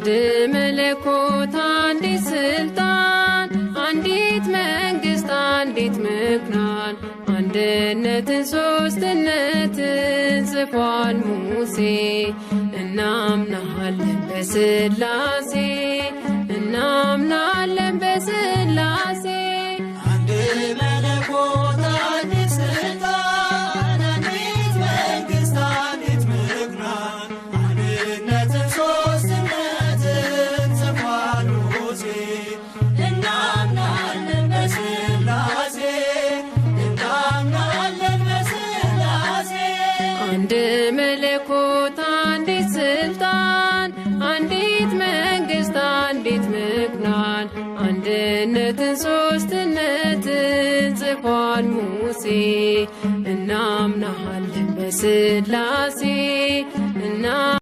አንድ መለኮት አንዲት ስልጣን አንዲት መንግስት አንዲት ምኩራን አንድነትን ሶስትነትን ጽፏል ሙሴ። እናምናለን በስላሴ፣ እናምናለን በስላሴ። አንድ መለኮት አንዲት ስልጣን አንዲት መንግስት አንዲት ምኩራብ አንድነትን ሶስትነትን ጽፏል ሙሴ። እናምናለን በስላሴ፣ እናምናለን በስላሴ። አንድ መለኮት አንዲት ስልጣን አንዲት መንግስት አንዲት ምኩራን አንድነትን ሶስትነትን ጽፏል ሙሴ። እናምናለን በስላሴ እና